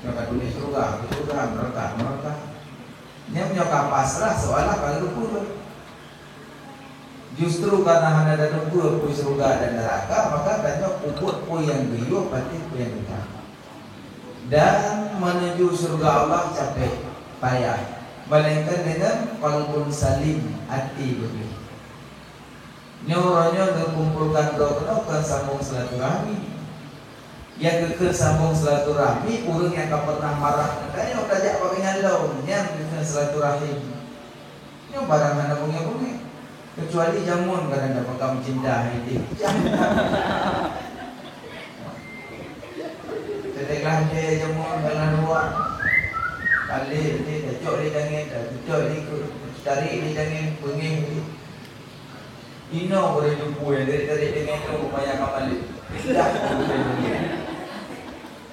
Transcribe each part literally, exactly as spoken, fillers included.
Nyoe ka tuléh syeuruga, syeuruga, neuraka, neuraka. Nyan nyoe ka pasrah, seolah ka geuteupeue. Justru karena hana tateupeue peue syeuruga dan neuraka, maka tanyoe peubuet peue nyang geuyue, patéh peue nyang teuka. Dan menuju syeuruga Allah capek, payah. Melainkan dengan qalbun salim, até beureuh. Nyoe uroe nyoe neukumpolkan droe keunoe kon sambong silaturahmi. Nyang geukheun sambong silaturahmi, ureueng nyang ka pernah marah ngon tanyoe tajak bak gobnyan lom, nyan geukheun silaturahim. Nyoe barang hana beungéh-beungéh. Kecuali jameun kadang dapat kamu cinta hai deh. Jangan. Teudeungoe lé jameun dalam luwa. Paleng lé, tacok lé tangen, tacok lé ikot, tarék lé tangen, beungéh lé. Inoe boleh jumpa ya, dari, dari dengan tu rupanya ka balik. Dah, boleh dunia.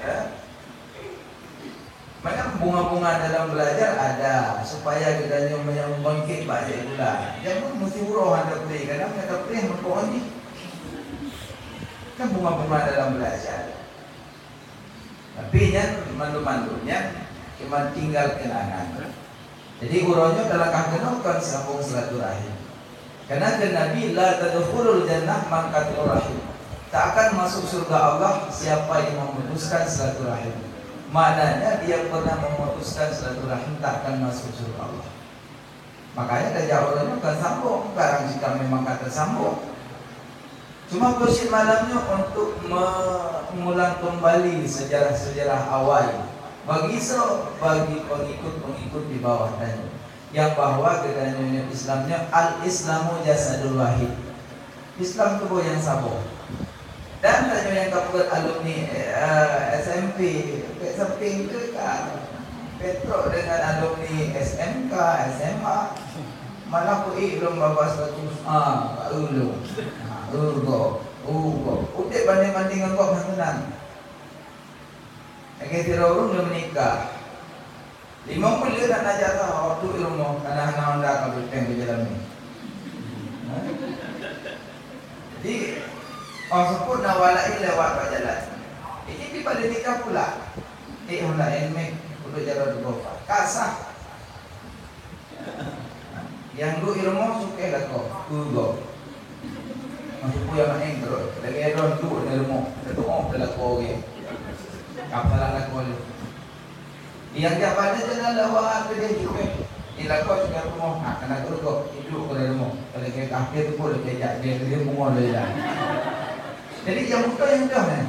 Ya? Mana bunga-bunga dalam belajar ada, supaya kita nyoe yang bangkit bak cek gula. Jangan mesti uroh anda beri, kadang kata beri mengkong ni. Kan bunga-bunga dalam belajar. Tapi nyan mandum-mandum nyan cuma tinggal kenangan. Jadi uroe nyoe talakah keunoe kon sambong silaturahim. Karena kheun Nabi, "La tadkhulul jannah man qata'ar rahim." Tak akan masuk surga Allah siapa yang memutuskan silaturahim. Maknanya dia pernah memutuskan silaturahim tak akan masuk surga Allah. Makanya tajak uroe nyoe kon sambong, barang jika memang ka teusambong. Cuma keusyik malam nyoe untuk mengulang kembali sejarah-sejarah awai bagi so, bagi pengikut-pengikut di bawah tanyoe, yang bahwa geutanyoe nyoe Islam nyoe, al-Islamu jasadul wahid. Islam tuboh nyang saboh. Dan tanyoe nyang ka peuet alumni, eh, S M P, peuet samping tu ka petrok dengan alumni S M K, S M A. Malah peuék lom baba status A, ka eu lom. Ha, eu gob, eu gob. Udeb banding-banding ngon gob hana seunang. Lagèe sidroe ureueng nyang meunikah. Limong buleuen hana jak saho, duek i rumoh, kana hana honda ka beuteng keu jalan nyoe. Jadi, oh, seupôt na awak laén lewat bak jalan. Jadi, di balik nikah pula. Eh, honda Nmax, udeb jalan dua. Ka sah. Nyang duek i rumoh sukeh lakoe, eu gob. Meuteupue nyang maén terus. Lagèe droe duek di rumoh, teutuoh teu lakoe geuh. Ka salah lakoe lé. Nyang jak bak jalan lawat keudeh jipéh. Di lakoe sukeh rumoh, ha, kana eu gob, iduek keu rumoh. Lagèe kafé tu pun lagèe jak, lagèe pungo lé jalan. Jadi, nyang beutôi nyang deuh nyan.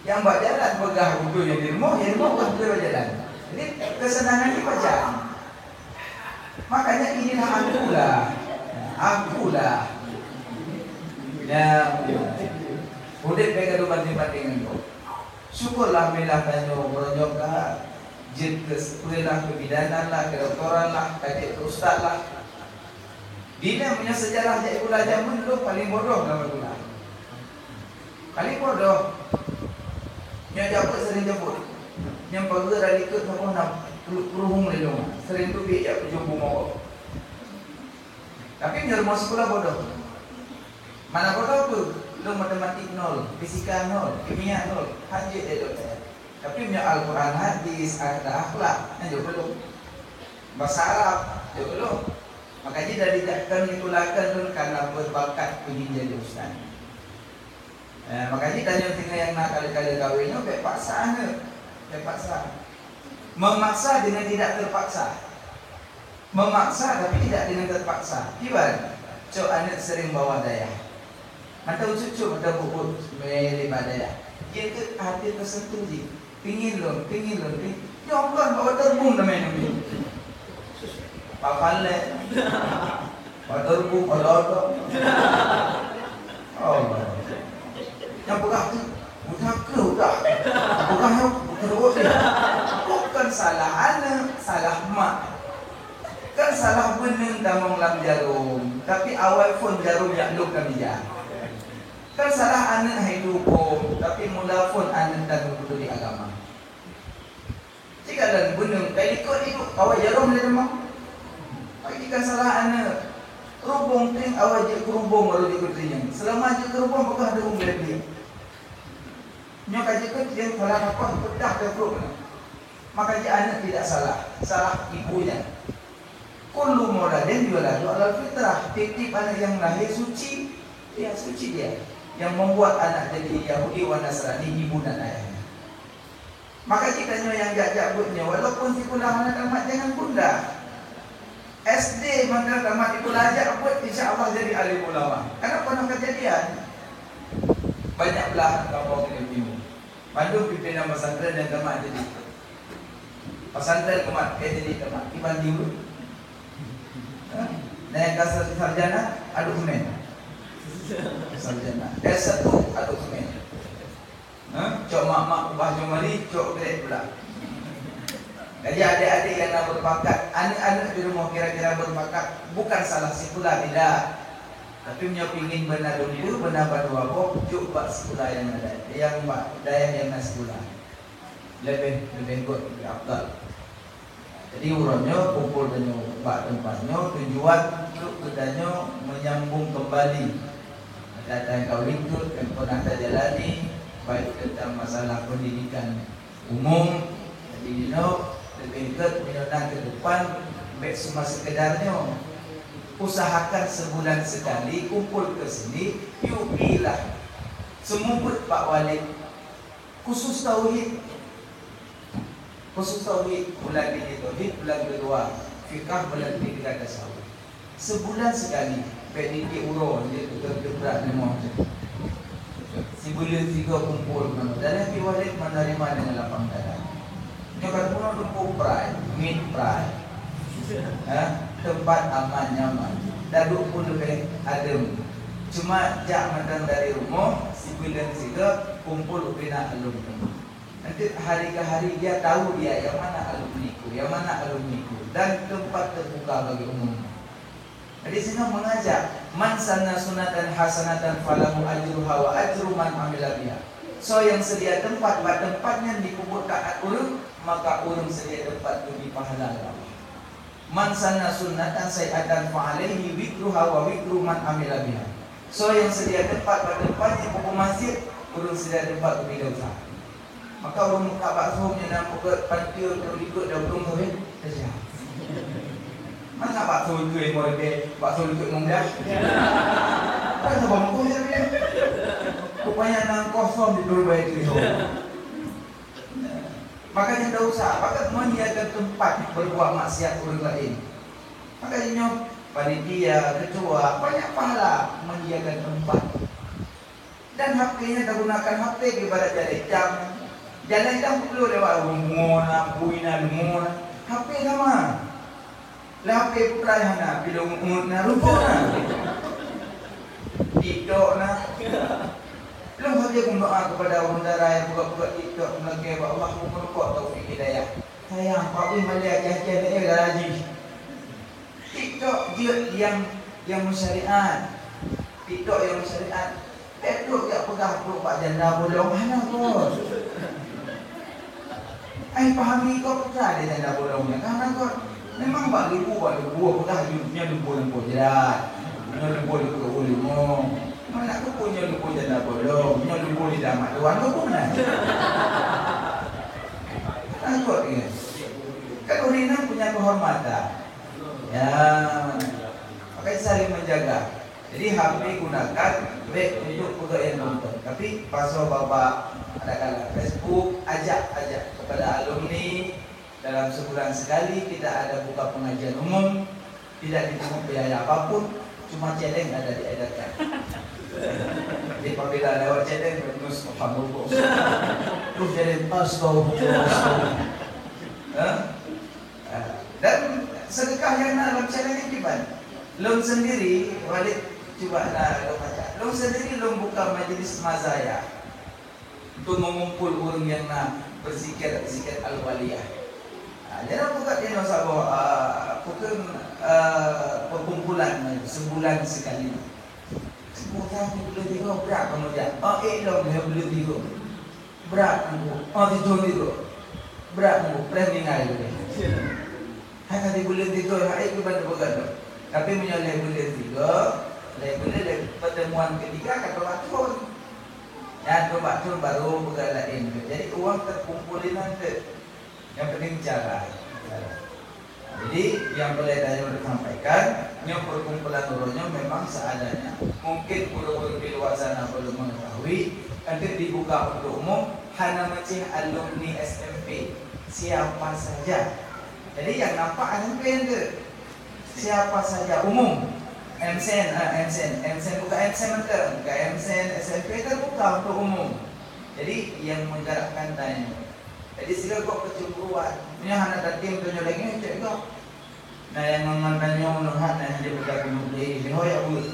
Nyang bak jalan peugah beutôi nyang di rumoh, nyang di rumoh peugah beutôi bak jalan. Jadi, keuseunangan nyan pacak. Makanya inilah akulah. Akulah. Ya, udeb bèk gadoh banding-banding ngon gob. Syukurlah, alhamdulillah, tanyoe uroe nyoe ka jeuet keu seupeulah, keu bidanan lah, keu doktoran lah, ka jeuet keu ustaz lah. Di na meunyoe seujarah jak gula jameun dulu paléng bodoh lam gula. Paléng bodoh. Nyoe jabeuet sering jabeuet. Nyang pageue ra likot saboh na peuruhueng lé lôn. Sering teubiet jak ujong bumoe. Tapi meunyoe rumoh sikula bodoh. Mana bodoh tu? Lôn matematik nol, fisika nol, kimia nol. Hanjeuet lé lôn. Tapi meunyoe Al-Quran, hadis, ada akhlak, hanjeuet lôn. Bahasa Arab, jeuet lôn. Maka jih dari jak kon nikulakan lôn karena berbakat ingin jadi ustaz. Eh, maka jih tanyoe tinggai nyang na kali-kali kawin nyoe, bèk paksa aneuk. Bèk paksa. Memaksa dengan tidak terpaksa. Memaksa tapi tidak dengan terpaksa. Kiban, cok aneuk sering bawa dayah. Mantong cucuk, mantong buet-buet, meulibat dayah. Jeuet keu até teusentuh jih. Pingin lôn, pingin lôn, pingin. Nyoe kon bak waterboom teumé nyoe. Bak palèt. Waterboom, oto-oto. Oh. Nyang peugah tu, udah ke, udah. Peugah nyoe, udah, udah. Bukan salah aneuk, salah mak. Kan salah beuneung tamong lam jarum, tapi awai phôn jarum jak lôb lam ija. Kan salah aneuk hai tuboh, tapi mula phôn aneuk dan geupeutuli agama. Jikalau beuneung kai likot idup, awai jarum lé tamong. Tapi kan salah aneuk, rubông teuh awai jeuet keu rubông baru jeuet keu teunyong. Seulama jeuet keu rubông, peugah deuh ureueng lé. Nyoe ka jeuet nyang salah apa peudah teupeu. Maka jih aneuk tidak salah, salah ibunya. Kullu mauladin yuladu alal fitrah. Tiep-tiep aneuk yang lahir suci, ya suci dia. Yang membuat anak jadi Yahudi wa Nasrani ibu dan ayahnya. Maka jih tanyoe nyang jak-jak buet nyoe, walaupun sikula hana tamat, jangan gundah. S D mantong tamat sikula, jak buet, insya Allah jadi alim ulama. Karena pernah kejadian, banyak blah kampung di Timur. Bandum pimpinan pesantren yang tamat jadi. Pesantren tamat, eh jadi tamat. Iban diu. Nah, yang kasar sarjana, aduh men. Sarjana. S satu, aduh men. Ha? Cok mak-mak ubah jumali, cok grade pula. Jadi adik-adik yang nak berbakat, aneuk-aneuk di rumah kira-kira berbakat, bukan salah sikula, tidak. Tapi meunyoe pingin beuna dumpeue, beuna bandua boh, cok bak sikula yang ada, yang bak dayah yang na sikula. Lebih, lebih got, lebih afdal. Jadi uroe nyoe kumpul tanyoe bak teumpat nyoe, tujuan untuk geutanyoe menyambung kembali data yang ka likot yang pernah tajalani, baik tentang masalah pendidikan umum. Jadi nyoe lebih gét meunyoe na ke depan, bèk cuma sekedar nyoe. Usahakan sebulan sekali kumpul ke sini, yupilah seumubeuet bak Walid. Khusus tauhid. Khusus tauhid, bulan ini tauhid, bulan kedua fikah, bulan ketiga tasawuf. Sebulan sekali, bèk dikit uroe je, beutôi brat leumoh je. Sibuleuen sigoe kumpul manoe. Dan Nabi Walid menerima dengan lapang dada. Nyoe ka peunoh teumpat prai, mit prai. Ha? Teumpat aman, nyaman. Daduek pun leubeh adem. Cuma jak mantong dari rumoh, sibuleuen sigoe kumpul u pinak alumni. Nanti hari ke hari dia tahu dia yang mana alumniku, yang mana alumniku, dan tempat terbuka bagi umum. Jadi, sinoe mengajak, "Man sanna sunnatan hasanatan falahu ajruha wa ajru man amila biha." Soe nyang seudia teumpat bak teumpat nyan dipeubuet taát ureueng, maka ureueng seudia teumpat geubri pahala lé Allah. "Man sanna sunnatan sayyi'atan fa alaihi wizruha wa wizru man amila biha." Soe nyang seudia teumpat bak teumpat nyang peubuet maksiet, ureueng seudia teumpat geubri desya. Maka ureueng muka bakso nyang na peugot panteue keu likot dan ureueng kawin desya. Mana bakso itu yang mau lebih, bakso likot mungdah? Kan sebab muka dia. Rupanya nang kosong di dulu baik itu. Maka tidak usah, maka menyediakan tempat berbuat maksiat ureueng laén. Maka nyoe panitia, ketua, banyak pahala menyediakan tempat. Dan H P-nya tagunakan H P ibarat jalan hitam. Jalan hitam perlu lewat rumoh na, bui na, lumoh na. H P sama. Lah H P putrai hana, pilong uut na, rupa na. TikTok na. Lôn saja berdoa kepada orang dara yang buka-buka TikTok, melanggar bak Allah, meureumpok taufik hidayah. Sayang, Pak Win malèe Aceh-Aceh, eh, garaji. TikTok jeuet yang, yang syariat. TikTok yang syariat. Eh, trok jak peugah trok bak janda bolong, hana kot. Ai, pahami kok peugah lé janda bolong nyan, hana kot. Memang bak lubu, bak lubu peugah nyoe lubu lampôh jrat. Nyoe lubu lubu ulimo. Mana kupu nyoe lubu janda bolong, nyoe lubu lidah mak tuan, lubu mana? Hana kot dia. Kan ureueng inong punya kehormatan. Ya. Makanya saling menjaga. Jadi, H P gunakan bèk untuk peugah nyang nonton. Tapi, pasoe babah, ada kala Facebook, ajak, ajak kepada alumni. Dalam sebulan sekali kita ada buka pengajian umum, tidak dipungut biaya apapun, cuma celeng ada diedarkan. Jadi, apabila lewat celeng, terus, "Alhamdulillah." Terus jadi, "Astagfirullah, astagfirullah." Hah? Ah, dan sedekah nyang na lam channel nyoe kiban. Lôn sendiri, Walid, cuba na lôn baca. Lôn sendiri lôn buka majlis mazaya untuk mengumpul ureueng nyang na berzikir, zikir al-waliyah. Ah, jadi buka di saboh, ah, bukan, ah, perkumpulan sebulan sekali. Sepuluh tahun buleuen tiga berat kamu jak. Oh, eh, lom buleuen tiga. Brat teungku, oh, tiga tiga. Brat teungku, preh meninggai tu. Hana di buleuen tiga, hai tu bantu peugah tu. Tapi meunyoe lhèe buleuen tiga, lhèe buleuen, lhèe pertemuan ketiga, ka teulatih. Dan bak thon baru peugah laén. Jadi, uang terkumpul inan tu. Yang penting cara. Jadi, yang boleh tanyoe sampaikan, nyoe perkumpulan uroe nyoe memang seadanya. Mungkin ureuëng-ureuëng di luar sana belum mengetahui, nanti dibuka untuk umum, hana meucih alumni S M P, siapa saja. Jadi, yang nampak S M P tu, siapa saja, umum. M S N, ah, M S N, M S N bukan M S N ke, bukan M S N, S M P terbuka untuk umum. Jadi, yang menggerakkan tanyoe. Jadi, sila gob kecemburuan. Meunyoe hana tatem tanyoe lagée, cek gob. Nah, nyang ngon tanyoe neuhat, nah, hana jeuet beuka keuneuk lé, lé ho jak buet.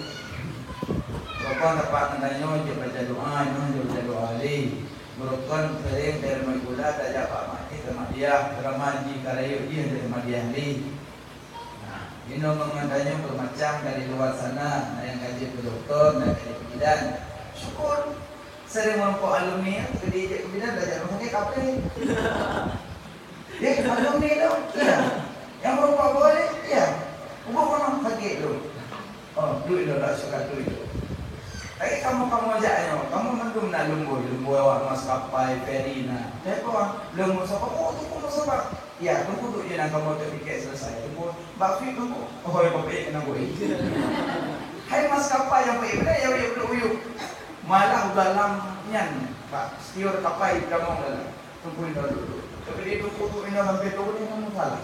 Rukon tapat ngon tanyoe, jeuet baca doa, nyoe jeuet baca doa lé. Rukon sering dari Maikula tajak bak masjid, Ahmadiyah, keurama jih ka rayeuk jih dari Ahmadiyah lé. Nah, inong ngon tanyoe beumacam dari luar sana, na nyang ka jeuet keu dokto, na nyang ka jeuet keu bidan. Syukur. Sering meurumpok alumni, keudeh jeuet keu bidan, tajak rumah sakit, kape. Eh, alumni tu? Iya. Nyang meurumpok boleh? Iya. Ubak mana sakit tu? Oh, duit tu, tak suka duit tu. Tapi kamoe-kamoe jak nyoe, kamoe mandum na lumboi, lumboi awak maskapai, feri na. Tapi leumo sapat, oh, tu pun sapat. Ya, teungku duek je nang kamoe teupiké selesai. Teungku, bak fit teungku. Oh, ya, bak fit kena bui. Hai maskapai nyang baik benar, ya, ya, uyup-uyup. Malah dalam nyan, bak setiur kapai di dalam dalam. Teungku indah dulu. Tapi dia teungku tu indah sampai tu boleh kamu salah.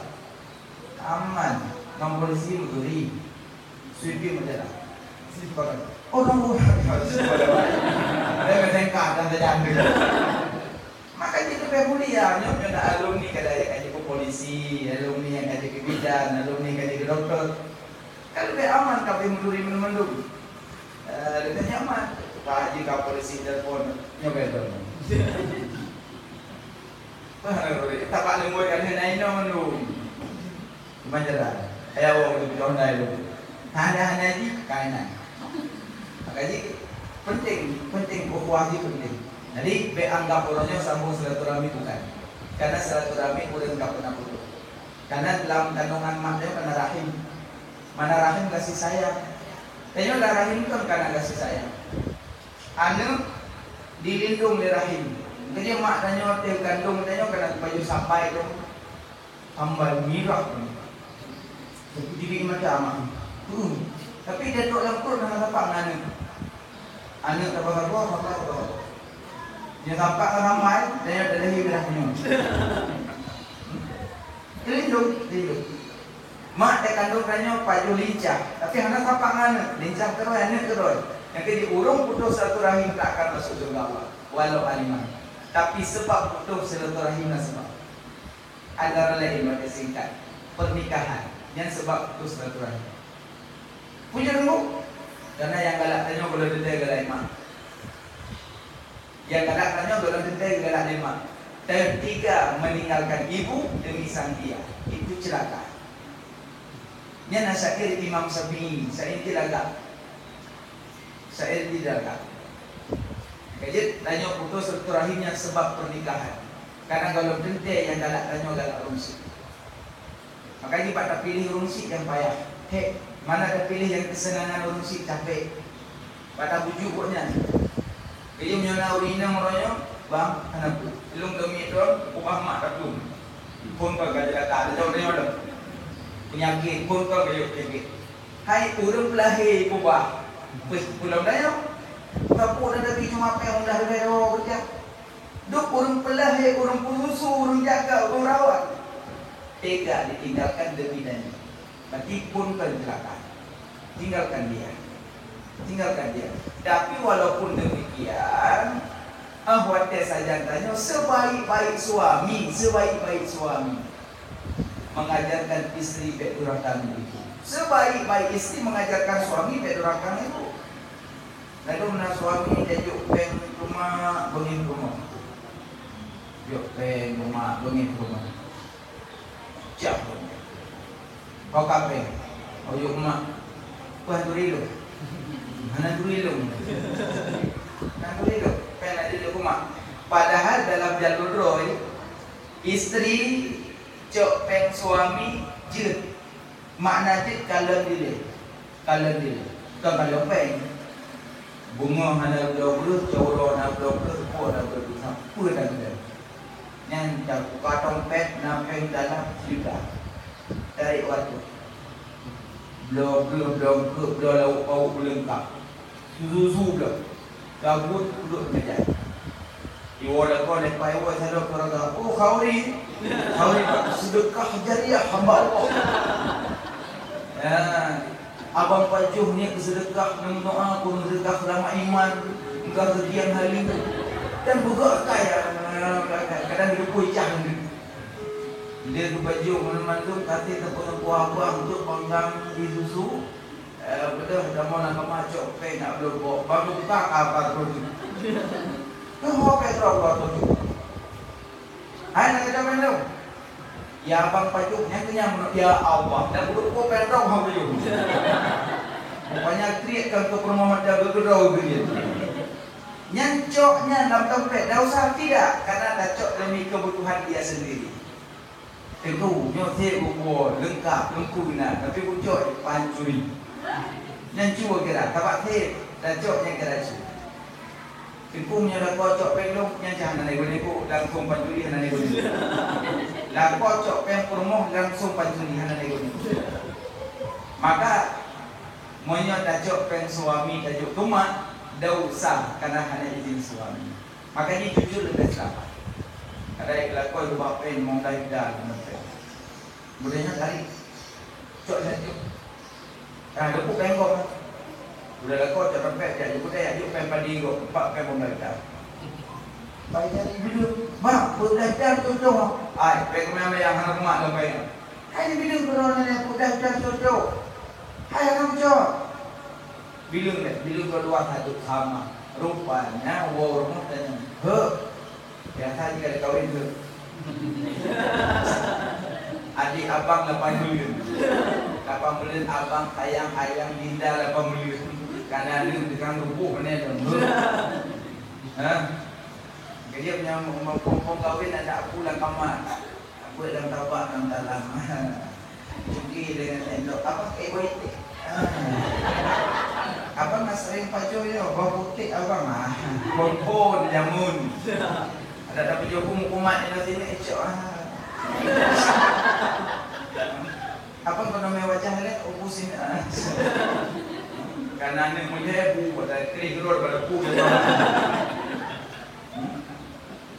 Aman. Nang polisi beuturi. Sweeping macam dah. Sweeping. Oh, nunggu. Sweeping. Dia kata engkau dan dia jangan. Maka jih leubeh mulia nyoe, nyoe na alumni ka jeuet keu polisi, alumni nyang ka jeuet keu bidan, alumni ka jeuet keu doktor. Kan leubeh aman ka pi meuturi mandum-mandum. Eh, leubeh nyaman. Pak Haji ka polisi telepon, nyoe beh lom. Bah, tak pak lembut kan na inoe mandum. Cuma jalan. Ayah wong itu pidong dai tu. Hanya-hanya ji kainan. Maka ji penting, penting ukhuwah ji penting. Jadi, bek anggap uroe nyoe sambung silaturahmi bukan. Karena silaturahmi ureuëng tak pernah putus. Karena dalam kandungan mak dia kena rahim. Mana rahim kasih sayang. Tanya lah rahim kan karena kasih sayang. Anak dilindung di rahim. Jadi mak tanya teh kandung tanya kena baju sampai tu. Hamba mirah. Tapi jadi mata amat. Hmm. Tapi dia duduk dalam perut dengan sapak dengan anak. Anak tak apa-apa, apa-apa. Dia sapak kan ramai, dia ada lahir dah minum. Terlindung, terlindung. Mak dia kandung tanya pajuh lincah, tapi hana sapak dengan anak. Lincah terus, anak terus. Yang jadi urung putus silaturahim tak akan masuk surga Allah. Walau alimah. Tapi sebab putus silaturahim lah sebab. Antara lain bagi singkat, pernikahan yang sebab putus silaturahim. Punya nunggu, karena yang galak tanya kalau detail galak mak. Yang galak tanya kalau detail galak mak. Tertiga meninggalkan ibu demi sang dia, itu celaka. Nyan asyair Imam Syafi'i, saya inti lagak. Saya tidak akan. Jadi, tanyoe putus silaturahim nyang sebab pernikahan. Karena kalau teuntée nyang galak tanyoe galak ureuëng syiek. Makanya bak tapilih ureuëng syiek nyang payah. Hek, mana tapilih nyang kesenangan ureuëng syiek capek. Bak tabujuk buet nyan. Jadi, meunyoe na ureuëng inong uroe nyoe, bang, hana peue. Lôn keumiet droe, ubah mak tatum. Phon ka jadi kata, ada jawab tanya dah. Penyakit, phon ka jadi penyakit. Hai ureuëng peulahé peubah, peulom dayah. Tapuk dan tapi cuma péng dah leubeh dua kerja. Duk ureuëng peulahé, ureuëng peususu, ureuëng jaga, ureuëng rawat. Tega ditinggalkan demi dayah. Berarti pun keucelakaan. Tinggalkan dia. Tinggalkan dia. Tapi walaupun demikian, ah, watée sajan tanyoe sebaik-baik suami, sebaik-baik suami. Mengajarkan istri bek durhaka ngon ibu. Sebaik-baik istri mengajarkan suami bek durhaka ngon ibu. Lalu na suami dia jok péng rumah, beungéh rumah. Jok péng rumah, beungéh rumah. Cak. Kau kapé. Kau jok rumah. Bukan duri lu. Mana duri lu? Kan duri lu. Péng nak jok rumah. Padahal dalam jalur roh, istri cok péng suami jeuet. Makna jeuet kalon dilée. Kalon dilée. Bukan kalon péng. Bungoh hana bloe breuh, cot uroe hana bloe breuh, po hana bloe breuh, sapeue dan keudeh. Nyan tabuka dompet na péng dalam sijuta. Tarék watèe. Bloe breuh, bloe breuh, bloe lauk pauk leungkap. Susu-susu bloe. Gabut peuduek meujai. Iwoe lakoe lé pai woe sadok keuraga. Oh, khauri. Khauri, Pak. Sedekah jariah hamba Allah. Ya. Abang pajoh nyoe seudeukah, neumeudoa keu seudeukah seulama iman, engka seukian hari, dan beugöt kaya, kadang geupui cah nyoe. Dia geupajoh ngon mandum, kaseh teupeu-teupeu abang untuk panggang di susu, eh, beudôh kamoe lam kama cok péng nak bloe bok, baru buka apa tu. Tuh, péng rot tu. Hai, nak kata péng tu? Ya, abang pajoh, nyang keunyan meunoe, ya Allah, dan ureueng ko péng dong hana buyueng. Rupanya kriet kan keu peurumoh mata geugeudong geuh. Nyan cok nyan lam dompet, dak usah tidak, karena tacok demi kebutuhan dia sendiri. Teungku, nyoe sép buku leungkap, teungku na, tapi bucok pancuri. Nyan cue kira, tabak sép, tacok nyan kira cue. Teungku meunyoe lakoe cok péng lôn, nyan cah hana nego-nego, langsung pancuri hana nego-nego. Lakoe cok péng peurumoh, langsung pancuri hana nego-nego. Maka, meunyoe tacok péng suami tajok tumat, desya karena hana izin suami. Maka jih jujur leubeh seulamat. Kadang lakoe ubak péng limong blah juta, limong blah juta. Mudah nyan kali. Cok laju. Ah, geupeu péng gob. Udah lakoe cok dompet, jak jemput, jak jemput péng padi gob, empat péng pembantang. Pai jadi dulu, "Mak, peugah dan tutoe." Ai, péng keumian nyang hana kumat dalam péng. Hai, bileueng keudroe nyan, peugah dan tutoe. Hai, hana mucok. Bileueng lé, bileueng keuluwa satu sama. Rupanya, woe rumoh tanyong, "Heuh, biasa jih ka lheueh kawin, heuh?" Adik abang lapan buleuen. Lapan buleuen abang sayang, ayang Dinda lapan buleuen. Karena leueng tukang ruboh meunan lom. Hah? Jadi, nyang meupông-pông kawin adak aku lam kama. Buet lam tabak, lam dalam. Cuki dengan sendok. Abang kayak buat itu. Ah. Abang nak sering pajoh ya, bawah putih abang. Ah. Pon-pon jamun. Ada dapat jokung kumat di sini, ecok. Ah. Abang kena main wajah ni, ubu sini. Ah. Karena ni mulia bu, pada kering keluar pada pu. Hmm?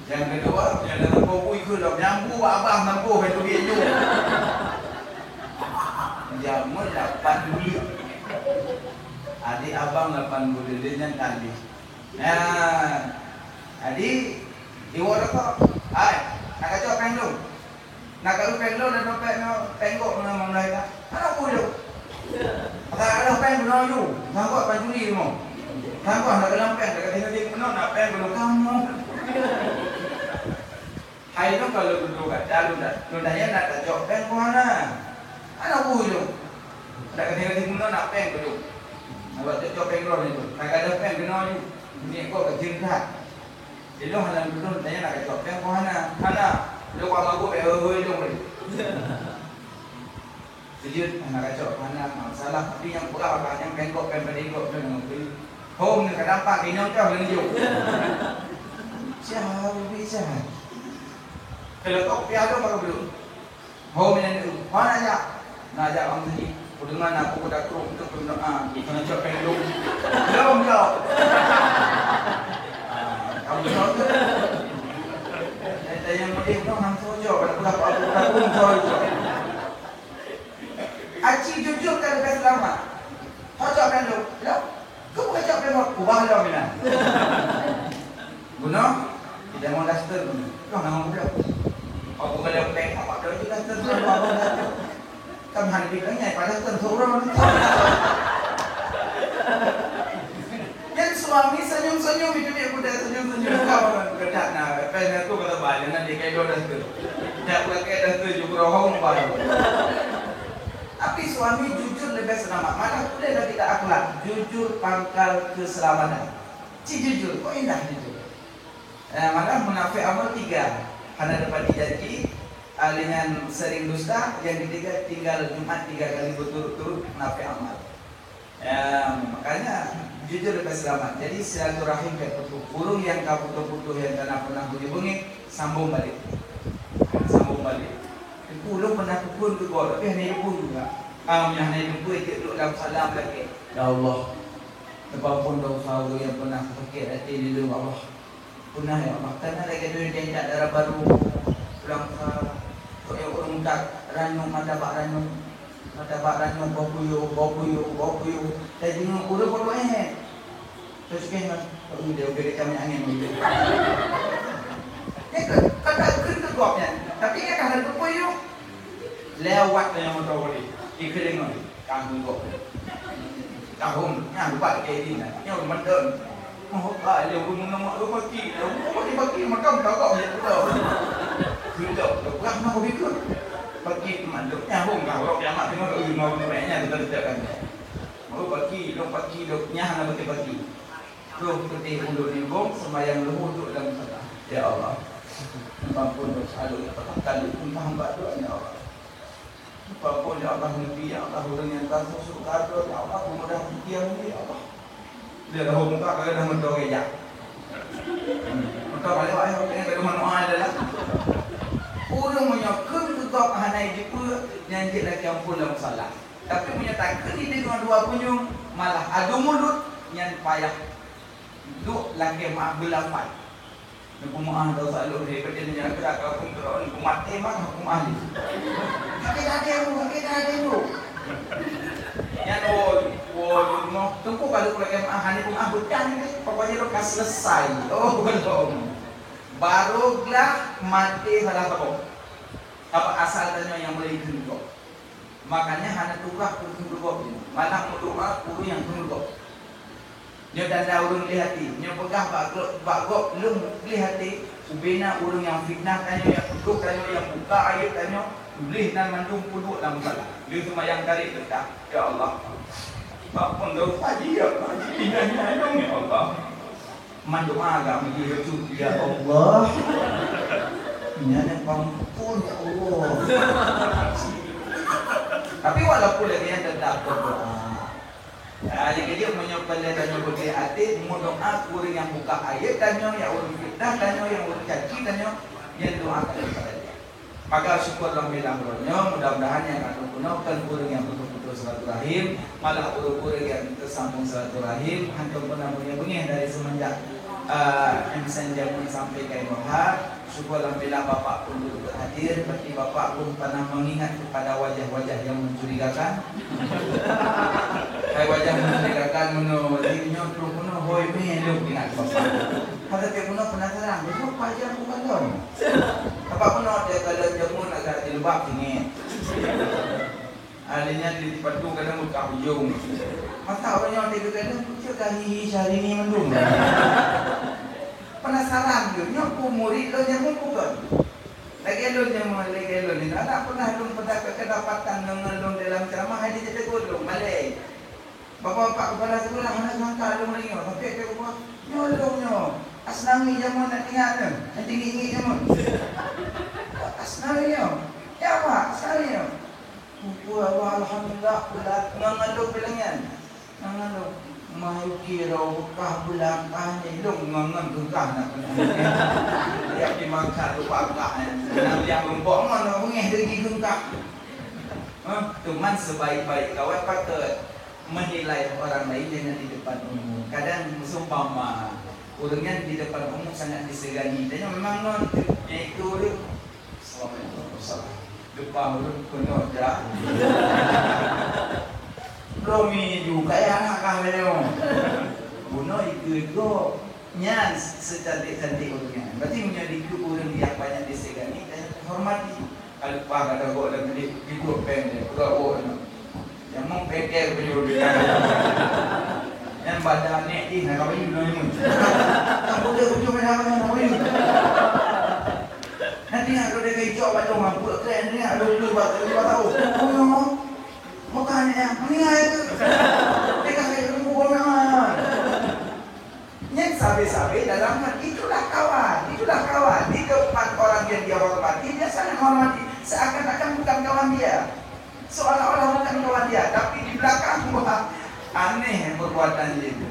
Nyang keudua, nyang lam lampôh bui keu lom, nyang bu abang lampôh hai teubiet nyoe. Jameun lapan buleuen. Adik abang lapan buleuen, lé nyan talih. Nah, jadi, iwoe lakoe, "Hai, nak kacok péng lôn?" Nak ka lupeng lôn dan dompet nyoe, péng gob meunan limong blah juta. Hana peue lôn. Ata aloh péng bunoe ju, sanggob pancuri rumoh. Sanggob hana keunong péng, ka tinggai meunoe na péng bunoe kamoe. Hai nyoe ka lôn dudoe gata, lôn da-, lôn tanyong na tacok péng peue hana. Hana peue lôn. Ka tinggai meunoe na péng bunoe. Sanggob tacok péng droeneuh tu. Ka aloh péng bunoe ju. Nyoe gob ka jeuet that. Ilôn hana lôn tanyong na kacok péng peue hana. Hana. Lôn ka mabök, eh, hôi-hôi lôn lé. Seujeuet hana kacok peue hana, hana masalah. Tapi nyang peugah bak nyang péng gob, péng padé gob nyoe nyang bri. Hom nyoe ka dampak inoe kah lôn jok. Cah, bisa. Kalau kau piah lôn baru belum. Ho, meunan tu, ho na jak? Na jak bang Siti. Kudeungo na peue geuda krok untuk peudoa. Keuneuk cok péng lôn. Lôn jok. Ah, kamu jok tu. Eh, tanyong meunan, nang soe jok? Pada peugah, peugah, peugah, peugah, soe jok? Aci jujur ka leubeh seulamat. Ho cok péng lôn. Lôn. Keupeue kacok péng lôn? Ubah lom inan. Bunoe, kita mau daster bunoe. Kah na gob lom. Apa kena péng, apa dah itu daster tu, apa dah tu. Kan hana dipeungai, pada daster seorang. Dan suami senyum-senyum, itu dia kuda senyum-senyum. Kau orang kedak na, péng aku kata banyak, nanti kayak dua daster. Dak pakai daster juga rohong baru. Tapi suami jujur leubeh seulamat. Malah boleh lagi tak akhlak. Jujur pangkal keselamatan. Cit jujur, kok indah jujur. Eh, malah munafék amal tiga. Hana teupati janji, ah, dengan sering dusta, yang ketiga tinggal Jumat tiga kali berturut-turut munafék amal. Ya, makanya Jujur leubeh seulamat. Jadi, silaturahim ka putôh. Ureueng nyang ka putôh-putôh nyang ka na pernah beungéh-beungéh, sambông balek. Sambông balek. Teungku, ulôn pernah peuphôn keu gob, tapi hana jipeuphôn juga. Ah, meunyo hana jipeuphôn, jeuet duek lam salam lagèe, "Ya Allah, neupeuampôn desya ureueng nyang pernah sakét até lé lôn, ya Allah." Peuna, ya Allah, kana lagèe droe jak-jak dara barô, pulang sa, sok ureueng mudat, ranup mata bak ranup, mata bak ranup, boh buyôh, boh buyôh, boh buyôh. Tajingok ureueng peubuet éh. Terus keh ngon, oh, dia udah kecam angin gitu. Dia ke, kata keu teuk gob nyan. Tapi dia dah ada buyôh. Lewat dengan motor boleh. Dikeliling. Kang Gugok. Tahun nyan lupa lagi ni nah. Nyoe mantong. Oh, ah, dia pun nama tu baki. Dia pun baki, baki macam tak kau ni tu. Gila, tu pegang nama baki. Baki tu manduk. Nyambung kau orang kiamat tengok kat rumah rumah nya kita letakkan. Oh, baki, dok baki, dok nyah nak baki baki. Roh putih ulun nibong sembahyang luhur duduk dalam salat. Ya Allah. Ampun dosa lôn, paham kali pun paham bak doa, ya Allah. Muka pun, ya Allah, Nabi, ya Allah, ureueng nyang ka masuk syurga, ya Allah, peumudah pikiran ni, ya Allah. Dia dah muka, kalau dah motor gejak. Motor balik, wahai, orang kena doa, doa adalah. Ureueng meunyoe kheun keu gob hana jipeue, nyan jeuet lakèe ampôn lam salah. Tapi meunyoe takheun deungon dua punyueng, malah adu mulut, nyan payah duek lakèe meu'ah beulafai. Neupeumaáh dosa lôn, he, beuteumanyang geura ka phon keudroe, neupeumaté mah huköm ahli. Sakét até lôn, sakét até lôn. Nyan, oh, oh, lôn teungku ka lôn lakèe meu'ah, hana peumeu'ah beutan deh, pokoknya lôn ka selesai. Oh, belum. Baru glah maté salah saboh. Sabab asal tanyoe nyang mulai kheun gob. Makanya hana tugaih keu kheun gob nyoe. Malah meudoa ureueng nyang kheun gob. Nyoe tanda ureueng gleh até. Nyoe peugah bak gob, bak gob lôn gleh até, ubena ureueng nyang fitnah tanyoe, nyang tutob tanyoe, nyang buka ayeub tanyoe, gleh nan mandum peuduek lam salah. Lheueh seumayang tarék peutah, "Ya Allah, bak peue dosa jih, ya Allah, jipinah nyan, ya Allah." Mandoa agak meuji bacut, "Ya Allah, nyan pampun, ya Allah." Tapi walaupun lagèe nyan tetap berdoa. Ah, nyang keujeuet meunyoe pandai tanyoe beutôi até, meudoa keu ureueng nyang buka ayeub tanyoe, nyang ureueng fitnah tanyoe, nyang ureueng caci tanyoe, nyan doa keu Allah. Maka syukur alhamdulillah uroe nyoe, mudah-mudahan nyang ka teupeue nyoe kon ureueng nyang putôh-putôh silaturahim, malah ureueng-ureueng nyang teusambông silaturahim, hantom pernah beungéh-beungéh dari seumenjak, eh, M C N jameun sampai ka inoe ha. Syukur alhamdulillah Bapak pun turut hadir, tapi Bapak pun pernah mengingat kepada wajah-wajah yang mencurigakan. Hai wajah mencurigakan, meunoe, nyoe troh meunoe, hôi mé lôn ingat Bapak. Hana tiep meunoe penasaran, "Meunoe pajan bukan lôn?" Apa meunoe dia kalau jameun agak jilbab tinggi. Ahli nyan di sepatu kadang buka ujung. Masa orang nyoe dia kadang kucuk dah hihi Syahrini mandum. Penasaran tu, nyoe ku murid lôn jameun bukan. Lagèe lôn jameun, lagèe lôn ni. Adak pernah lôn peugah kedapatan ngon lôn dalam ceramah, hai dia tegur lôn, malèe. Bapak-bapak kepala sekolah hana sangka lôn lagèe nyoe, tapi dia kata, "Nyoe lôn nyoe, Asnawi jameun nak ingat tu, nak ingat-ingat jameun." Asnawi nyoe, "Ya, Pak, Asnawi nyoe." Syukur Allah, alhamdulillah, bulat ngon mandum bilangan. Ngon mandum. Mai kira beukah bulat, ah, ni lôn ngon, ngon geugah nak kena. Dia dimakan lupa gah, eh. Nak liang rumpok ngon, nak bengeh lagi geugah. Hah? Cuman sebaik-baik kawan patut menilai orang lain jangan di depan umum. Kadang seumpama ureueng nyan di depan umum sangat disegani. Dan memang non, yaitu ureueng, Assalamualaikum, salam. Depan ureueng penuh dah. Romi juga ya anak kah nyoe. Bunoe ikeu-ikeu. Nyan secantik-cantik ureueng nyan. Berarti meunyoe dikeue ureueng nyang banyak disegani dan hormati. Alupah kata gok dan tadi duduk peng dia, pura gok dia. Yang mau peker baju dia. Yang badan ni, ih, nak kawin dulu ni. Tak boleh baju merah ni, nak kawin. Nanti nak kau dengar hijau baju mampu keren ni, ada dulu bak dulu tahu. Oh, bukan yang meninggal itu. Dia kata itu bukan. Nyan sabe-sabe dalam hati, itulah kawan, itulah kawan. Di depan orang yang dia hormati, dia sangat hormati. Seakan-akan bukan kawan dia. Seolah-olah bukan kawan dia, tapi di belakang, wah, aneh perbuatan dia itu.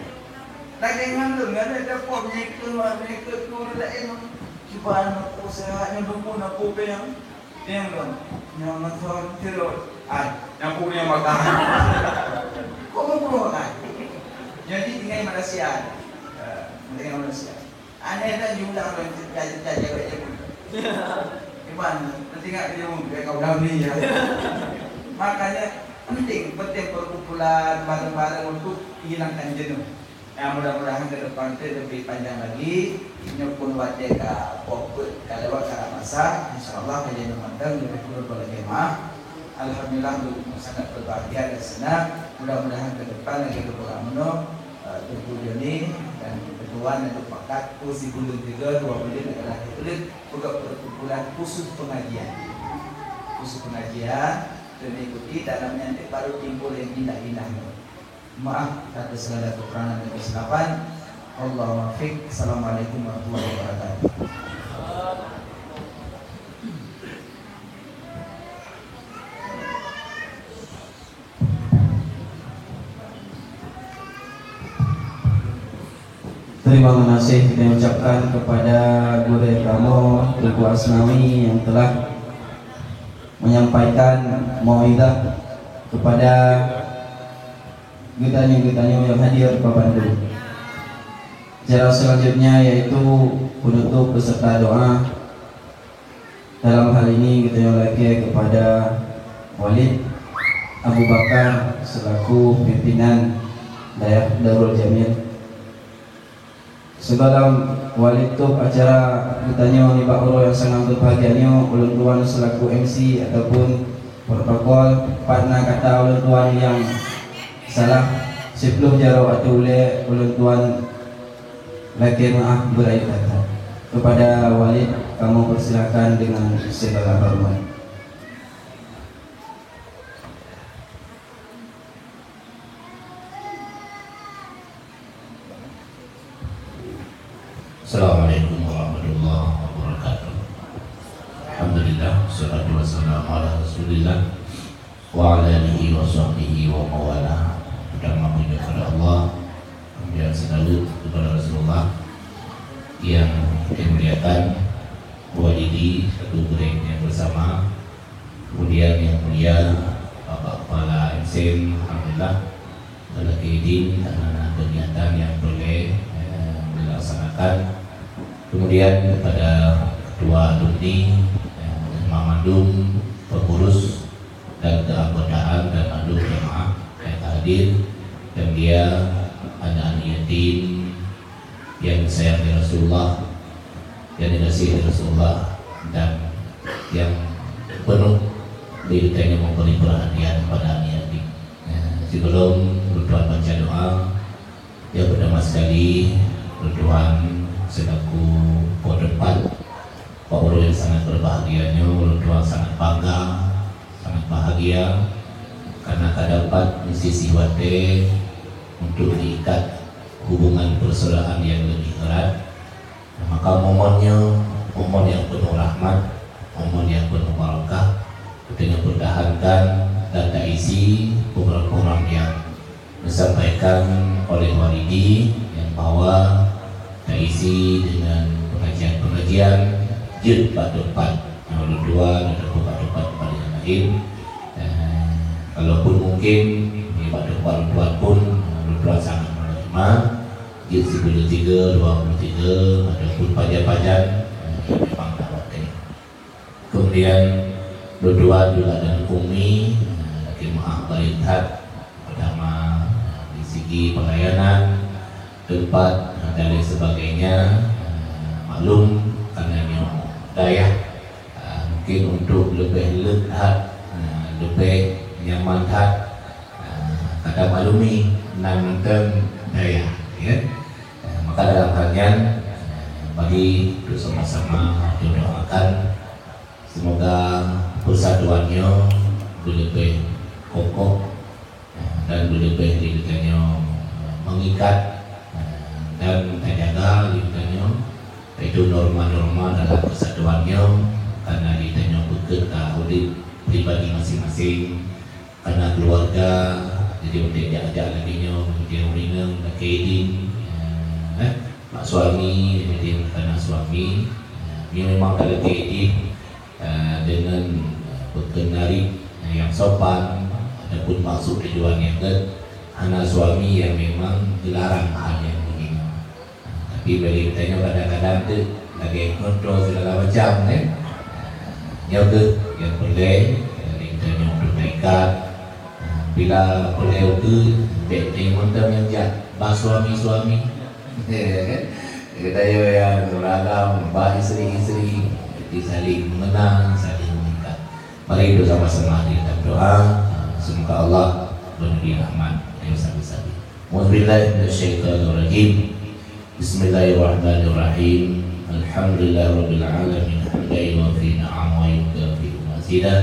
Lagèe nyan lôn, nyan ada pom nyang ikut, nyang ikut tu ureueng laén. Cuba aneuk ku sehat, nyan dukun aku peh nyang, nyang lôn. Nyang nonton terus. Ai, nyang ku nyang makan. Kok mau keluar kan? Jadi tinggal manusia. Eh, tinggal manusia. Aneh kan jumlah orang cerita-cerita jaga jagung. Iman, nanti nggak dia umum, dia kau dah beli ya. Makanya penting, penting perkumpulan bareng-bareng untuk hilangkan jenuh. Ya, mudah-mudahan ke depan tu lebih panjang lagi. Ini pun watèe ka pokok ka lewat ka masa, insya Allah ka jadi mantap lebih kurang pada jemaah. Alhamdulillah, sangat berbahagia dan senang. Mudah-mudahan ke depan lagi beberapa menu, eh, Teungku Joni dan Teungku Wan dan Teungku Pakat, kursi buleuen tiga, dua buleuen adalah buleuen peugah perkumpulan khusus pengajian. Khusus pengajian, dan mengikuti dalamnya nanti baru timbul yang indah-indah. Maaf atas segala kekurangan dan kesilapan. Wallahul muwaffiq. Assalamualaikum warahmatullahi wabarakatuh. Terima kasih kita ucapkan kepada gurèe kamoe, Teungku Asnawi, yang telah menyampaikan mauizah kepada geutanyoe-geutanyoe nyang hadir bandum. Acara selanjutnya yaitu penutup beserta doa. Dalam hal ini geutanyoe lakèe kepada Walid Abu Bakar selaku pimpinan Dayah Darul Jamil. Sebelum Walid tutup acara geutanyoe nibak uroe nyang sangat berbahagia nyoe, ulôn tuan selaku M C ataupun protokol, pat na kata ulôn tuan nyang salah, siplôh jaroe ateueh ulèe ulôn tuan lakèe meu'ah beurayeuk that-that. Kepada Walid, kamoe persilakan dengan segala hormat. Assalamualaikum warahmatullahi wabarakatuh. Alhamdulillah, wassalatu wassalamu ala Rasulillah wa ala alihi wa sahbihi wa mawala. Pertama puji kepada Allah, kemudian selawat kepada Rasulullah. Yang saya muliakan, Walidi, satu gurèe yang bersama, kemudian yang mulia Bapak Kepala M C M, alhamdulillah, Lakèe idin karena kegiatan yang boleh, eh, dilaksanakan. Kemudian kepada ketua alumni, eh, mandum pengurus dan keanggotaan dan mandum jemaah yang hadir, dan dia anak-anak yatim yang disayang oleh Rasulullah, yang dikasihi oleh Rasulullah, dan yang penuh diri memberi perhatian kepada anak yatim. Ya, sebelum ulôn tuan baca doa, yang pertama sekali, ulôn tuan selaku po teumpat, Pak Guru yang sangat berbahagia nyoe, ulôn tuan sangat bangga, sangat bahagia karena ka dapat meusisi watèe untuk diikat hubungan persaudaraan yang lebih erat. Maka momen nyoe, momen yang penuh rahmat, momen yang penuh barakah, kita pertahankan dan taisi program-program yang disampaikan oleh Walidi yang bahwa taisi dengan pengajian-pengajian jeuet bak teumpat yang ulôn tuan ataupun bak teumpat-teumpat yang lain. Eh, kalaupun mungkin di bak teumpat ulôn tuan pun, eh, ulôn tuan sangat menerima jeuet sibuleuen tiga, dua buleuen tiga ataupun pajan-pajan, eh, memang tak watèe. Kemudian, ulôn tuan juga dengan Umi, eh, lakèe meu'ah bayeuk that, pertama, eh, di segi pelayanan, tempat, eh, dan lain sebagainya, eh, maklum karena nyoe dayah, eh, mungkin untuk leubeh leuet that, eh, leubeh nyaman that, eh, ka tamaklumi nan mantong dayah, ya. Eh, maka dalam hal nyan, eh, mari untuk sama-sama doakan semoga persatuan nyoe beuleubeh kokoh, eh, dan beuleubeh di geutanyoe mengikat, eh, dan tajaga di geutanyoe, yaitu norma-norma dalam persatuan nyoe, karena di geutanyoe bukon ka udép pribadi masing-masing, karena keluarga, jadi untuk jak-jak lagèe nyoe, jadi ureueng inong, lakèe idin, eh, Mak suami, jadi hana suami, eh, nyoe memang ka lagèe jih, eh, deungon, eh, peukeunari, eh, nyang sopan, adapun maksud tujuan nyang gèt hana suami nyang memang geularang hal nyang beugini. Tapi bagi geutanyoe kadang-kadang tu lagèe ngontrol segala macam, kan? Nyoe kheueh nyang peureulèe, eh, geutanyoe peureulèe ikat. Bila peureulèe ukeue, bèk teurimong nyang jak ba suami-suami. Ya kan? Geutanyoe nyang beragam ba isteri-isteri, jadi saling mengenal, saling mengikat. Mari bersama-sama kita berdoa, semoga Allah memberi rahmat kepada sahabat-sahabat. A'udzubillahi minasyaitonirrajim. Bismillahirrahmanirrahim. Alhamdulillahirabbil alamin. Hamdan yuwafi ni'amahu wa yukafi'u mazidah.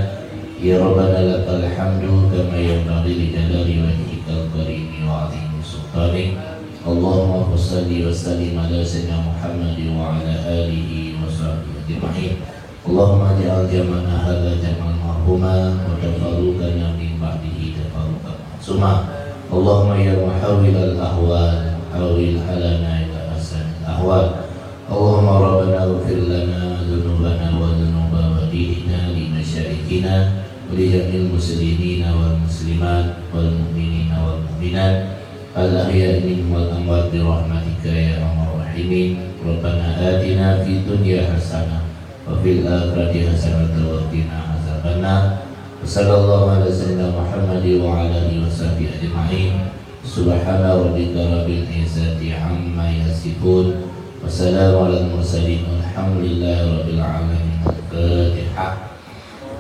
Ya Rabbana lakal hamdu kama yanbaghi li jalali wajhikal karimi wa 'azimi sultanik. Allahumma shalli wa sallim ala sayyidina Muhammad wa ala alihi wa sahbihi ajma'in. Allahumma ij'al jam'ana hadza jam'an marhuma wa tafarruqana min ba'dihi tafarruqan ma'suma. Allahumma ya muhawwilal ahwal, hawwil halana ila ahsanil ahwal. Allahumma rabbana ighfir lana dzunubana wa dzunuba walidina li masyaikhina wa li jami'il muslimina wal muslimat wal mu'minina wal mu'minat al ahya'i minhum wal amwat bi rahmatika ya arhamar rahimin. Rabbana atina fid dunya hasanah wa fil akhirati hasanatan wa qina azabannar. Wa sallallahu ala sayyidina Muhammad wa ala alihi wa sahbihi ajma'in. Subhana rabbika rabbil izzati amma yasifun. Wa salamun alal mursalin. Walhamdulillahi rabbil alamin. Al-Fatihah.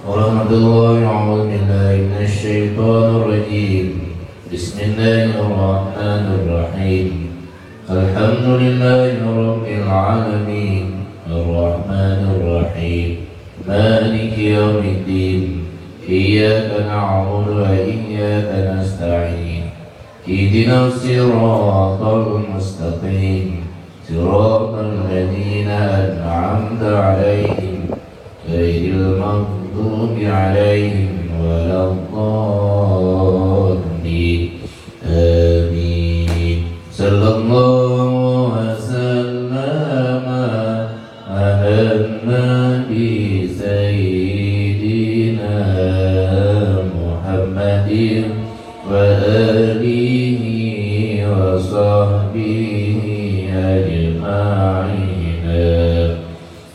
Warahmatullahi, a'udzubillahi minasyaitonirrajim. Bismillahirrahmanirrahim. Alhamdulillahi rabbil alamin. Arrahmanirrahim. Maliki yaumiddin. Iyyaka na'budu wa iyyaka nasta'in. Ihdinas siratal mustaqim. Siratal ladzina an'amta 'alaihim ghairil maghdubi 'alaihim waladdallin. Amin. Sallallahu wa sallama ala nabi sayyidina Muhammadin wa alihi wa sahbihi ajma'in.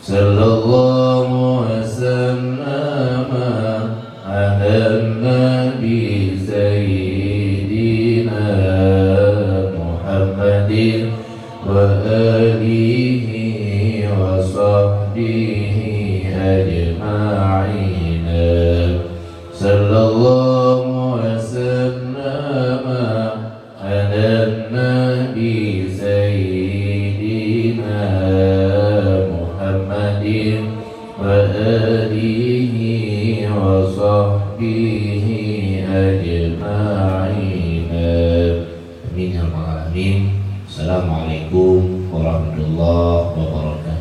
Sallallahu wa sallama ala nabi sayyidina Muhammadin wa alihi wa sahbihi ajma'in. Sallallahu wa sallama ala nabi sayyidina Muhammadin wa alihi wa sahbihi ajma'in. Amin ya rabbal alamin. Assalamualaikum warahmatullahi wabarakatuh.